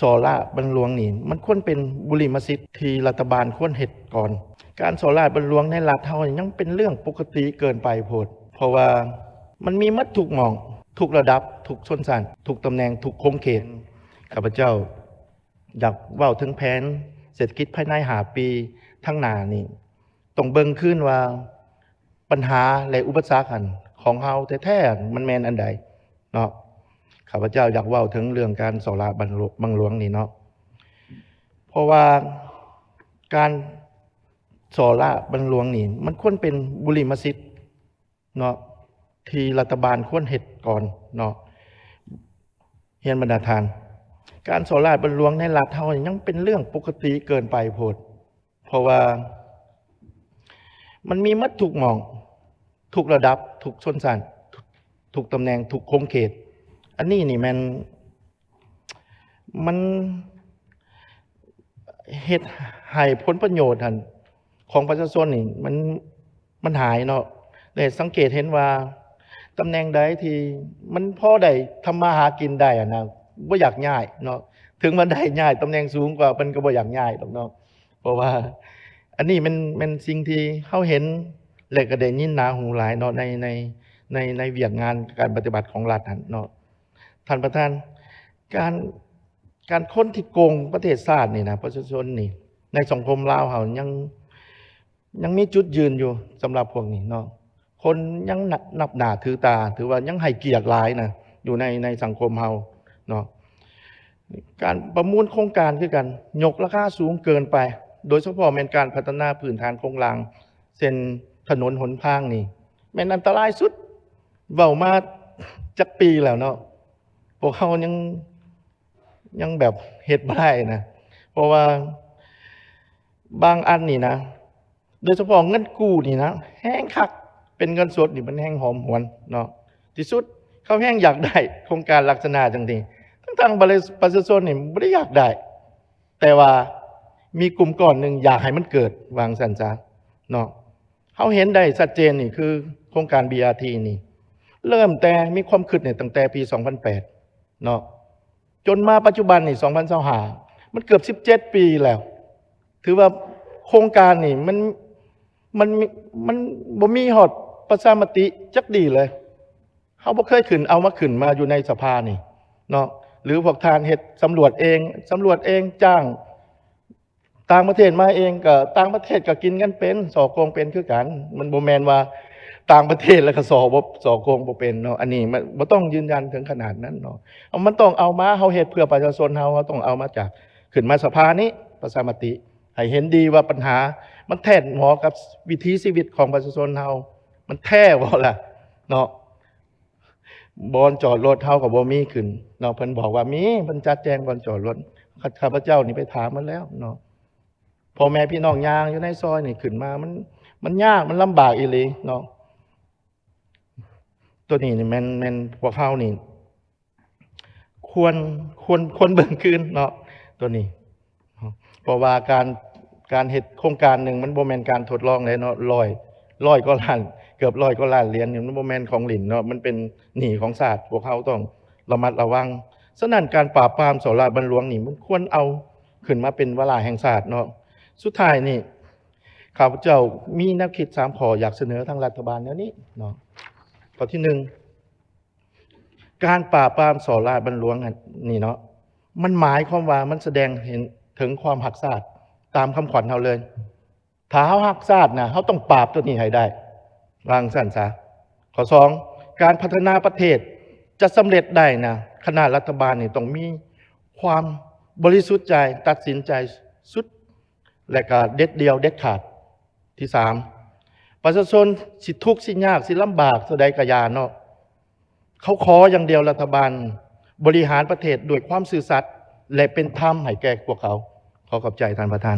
ສໍ້ລາດບັງຫຼວງນີ້ ມັນຄວນເປັນບຸລິມະສິດທີ່ລັດຖະບານຄວນເຮັດກ່ອນ. ການສໍ້ລາດບັງຫຼວງໃນລັດເຮົາຍັງເປັນເລື່ອງປົກກະຕິເກີນໄປໂພດ, ເພາະວ່າມັນມີໝົດທຸກໝ່ອງ, ທຸກລະດັບ, ທຸກຊົນຊັ້ນ, ທຸກຕຳແໜ່ງ, ທຸກຂົງເຂດ. ຂ້າພະເຈົ້າຢາກເວົ້າເຖິງແຜນເສດຖະກິດພາຍໃນຫ້າປີທາງໜ້ານີ້ ຕ້ອງເບິ່ງຄືນວ່າ ບັນຫາ ແລະ ອຸປະສັກຫັ້ນ ຂອງເຮົາແທ້ໆ ມັນແມ່ນອັນໃດເນາະ. ຂ້າພະເຈົ້າຢາກເວົ້າເຖິງເລື່ອງການສໍ້ລາດບັງຫຼວ- ບັງຫຼວງນີ້ເນາະ, ເພາະວ່າການສໍ້ລາດບັງຫຼວງນີ້ ມັນຄວນເປັນບຸລິມະສິດເນາະ ທີ່ລັດຖະບານຄວນເຮັດກ່ອນເນາະ. ຮຽນບັນດາທ່ານ, ການສໍ້ລາດບັງຫຼວງໃນລັດເຮົາຍັງເປັນເລື່ອງປົກກະຕິເກີນໄປໂພດ. ເພາະວ່າມັນມີໝົດທຸກໝ່ອງ, ທຸກລະດັບ, ທຸກຊົນຊັ້ນ, ທຸກຕຳແໜ່ງ, ທຸກຂົງເຂດ. ອັນນີ້ນີ້ແມ່ນ ມັນເຮັດໃຫ້ຜົນປະໂຫຍດຫັ້ນ ຂອງປະຊາຊົນນີ້ ມັນ ມັນຫາຍເນາະ. ແລະ ສັງເກດເຫັນວ່າ ຕຳແໜ່ງໃດທີ່ມັນພໍໄດ້ທຳມາຫາກິນໄດ້ຫັ້ນນະ ບໍ່ຢາກຍ້າຍເນາະ. ເຖິງວ່າໄດ້ຍ້າຍຕຳແໜ່ງສູງກວ່າ ເພິ່ນກໍບໍ່ຢາກຍ້າຍດອກເນາະ. ເພາະວ່າອັນນີ້ແມ່ນ ແມ່ນສິ່ງທີ່ເຮົາເຫັນ ແລະ ກໍໄດ້ຍິນໜ້າຫູຫຼາຍເນາະ ໃນ ໃນ ໃນ ໃນວຽກງານການປະຕິບັດຂອງລັດຫັ້ນເນາະ. ທ່ານປະທານ, ການ ການຄົນທີ່ໂກງປະເທດຊາດນີ້ນະ ປະຊາຊົນນີ້ ໃນສັງຄົມລາວເຮົາຍັງ ຍັງມີຈຸດຢືນຢູ່ສຳລັບພວກນີ້ເນາະ. ຄົນຍັງນັບໜ້າຖືຕາ ຖືວ່າຍັງໃຫ້ກຽດຫຼາຍນະ ຢູ່ໃນ ໃນສັງຄົມເຮົາເນາະ. ການປະມູນໂຄງການຄືກັນ ຍົກລາຄາສູງເກີນໄປ, ໂດຍສະເພາະແມ່ນການພັດທະນາພື້ນຖານໂຄງລ່າງ ເຊັ່ນຖະໜົນຫົນທາງນີ້ ແມ່ນອັນຕະລາຍສຸດ. ເວົ້າມາຈັກປີແລ້ວເນາະ, ພວກເຮົາຍັງ ຍັງແບບເຮັດບໍ່ໄດ້ນະ. ເພາະວ່າບາງອັນນີ້ນະ ໂດຍສະເພາະເງິນກູ້ນີ້ນະ ແຮງຄັກ, ເປັນເງິນສົດນີ້ມັນແຮງຫອມຫວນເນາະ. ທີ່ສຸດເຂົາແຮງຢາກໄດ້ໂຄງການລັກສະນະຈັ່ງຊີ້ ທັງໆ ປະຊາຊົນນີ້ບໍ່ໄດ້ຢາກໄດ້, ແຕ່ວ່າມີກຸ່ມກ້ອນໜຶ່ງຢາກໃຫ້ມັນເກີດ ວ່າຊັ້ນຊະເນາະ. ເຮົາເຫັນໄດ້ຊັດເຈນນີ້ຄືໂຄງການ ບີ ອາ ທີ ນີ້ ເລີ່ມແຕ່ມີຄວາມຄິດນີ້ຕັ້ງແຕ່ປີສອງພັນແປດເນາະ ຈົນມາປັດຈຸບັນນີ້ສອງພັນຊາວຫ້າ ມັນເກືອບສິບເຈັດປີແລ້ວ. ຖືວ່າໂຄງການນີ້ມັນ ມັນ ມັນບໍ່ມີຮອດປະຊາມະຕິຈັກດີ້ເລີຍ. ເຮົາບໍ່ເຄີຍຂຶ້ນ ເອົາມາຂຶ້ນມາຢູ່ໃນສະພານີ້ເນາະ. ຫຼືພວກທ່ານເຮັດສຳຫຼວດເອງ ສຳຫຼວດເອງ ຈ້າງຕ່າງປະເທດມາເອງ ກໍຕ່າງປະເທດກໍກິນເງິນເປັນ ສໍ້ໂກງເປັນຄືກັນ. ມັນບໍ່ແມ່ນວ່າຕ່າງປະເທດແລ້ວກໍສໍ້ບໍ່ ສໍ້ໂກງບໍ່ເປັນເນາະ. ອັນນີ້ມັນບໍ່ຕ້ອງຢືນຢັນເຖິງຂະໜາດນັ້ນເນາະ. ເອົາ ມັນຕ້ອງເອົາມາ ເຮົາເຮັດເພື່ອປະຊາຊົນເຮົາ ເຮົາຕ້ອງເອົາມາຈາກ ຂຶ້ນມາສະພານີ້ ປະຊາມະຕິ ໃຫ້ເຫັນດີວ່າບັນຫາມັນແທດເໝາະກັບວິຖີຊີວິດຂອງປະຊາຊົນເຮົາ ມັນແທ້ບໍ່ລະເນາະ. ບ່ອນຈອດລົດເຮົາກໍບໍ່ມີຂຶ້ນເນາະ. ເພິ່ນບອກວ່າມີ ເພິ່ນຈັດແຈງບ່ອນຈອດລົດ. ຂ້າ ຂ້າພະເຈົ້ານີ້ໄປຖາມມາແລ້ວເນາະ. ພໍ່ແມ່ພີ່ນ້ອງຍ່າງຢູ່ໃນຊອຍນີ້ຂຶ້ນມາ ມັນ ມັນຍາກ ມັນລຳບາກອີ່ຫຼີເນາະ. ໂຕນີ້ນີ້ແມ່ນ ແມ່ນພວກເຮົານີ້ ຄວນ ຄວນ ຄວນເບິ່ງຄືນເນາະ ໂຕນີ້. ເພາະວ່າການ ການເຮັດໂຄງການໜຶ່ງ ມັນບໍ່ແມ່ນການທົດລອງເດ້ເນາະ. ຮ້ອຍ ຮ້ອຍກວ່າລ້ານ ເກືອບຮ້ອຍກວ່າລ້ານຫຼຽນນີ້ ມັນບໍ່ແມ່ນຂອງຫຼິ້ນເນາະ, ມັນເປັນໜີ້ຂອງຊາດ. ພວກເຮົາຕ້ອງລະມັດລະວັງ. ສະນັ້ນ ການປາບປາມສໍ້ລາດບັງຫຼວງນີ້ ມັນຄວນເອົາຂຶ້ນມາເປັນວາລະແຫ່ງຊາດເນາະ. ສຸດທ້າຍນີ້ ຂ້າພະເຈົ້າມີແນວຄິດສາມຂໍ້ ຢາກສະເໜີທາງລັດຖະບານແນວນີ້ເນາະ. ຂໍ້ທີໜຶ່ງ ການປາບປາມສໍ້ລາດບັງຫຼວງນີ້ເນາະ ມັນໝາຍຄວາມວ່າມັນສະແດງເຫັນເຖິງຄວາມຮັກຊາດ ຕາມຄຳຂວັນເຮົາເລີຍ. ຖ້າເຮົາຮັກຊາດນະ ເຮົາຕ້ອງປາບໂຕນີ້ໃຫ້ໄດ້ ວ່າຊັ້ນຊະ. ຂໍ້ສອງ ການພັດທະນາປະເທດຈະສຳເລັດໄດ້ນະ ຄະນະລັດຖະບານນີ້ຕ້ອງມີຄວາມບໍລິສຸດໃຈ ຕັດສິນໃຈສຸດ ແລະກະເດັດດ່ຽວເດັດຂາດ. ທີສາມ ປະຊາຊົນຊິທຸກຊິຍາກຊິລຳບາກເທົ່າໃດກະຢ່າເນາະ, ເຂົາຂໍຢ່າງດຽວ ລັດຖະບານບໍລິຫານປະເທດດ້ວຍຄວາມຊື່ສັດ ແລະເປັນທຳໃຫ້ແກ່ພວກເຂົາ. ຂໍຂອບໃຈທ່ານປະທານ.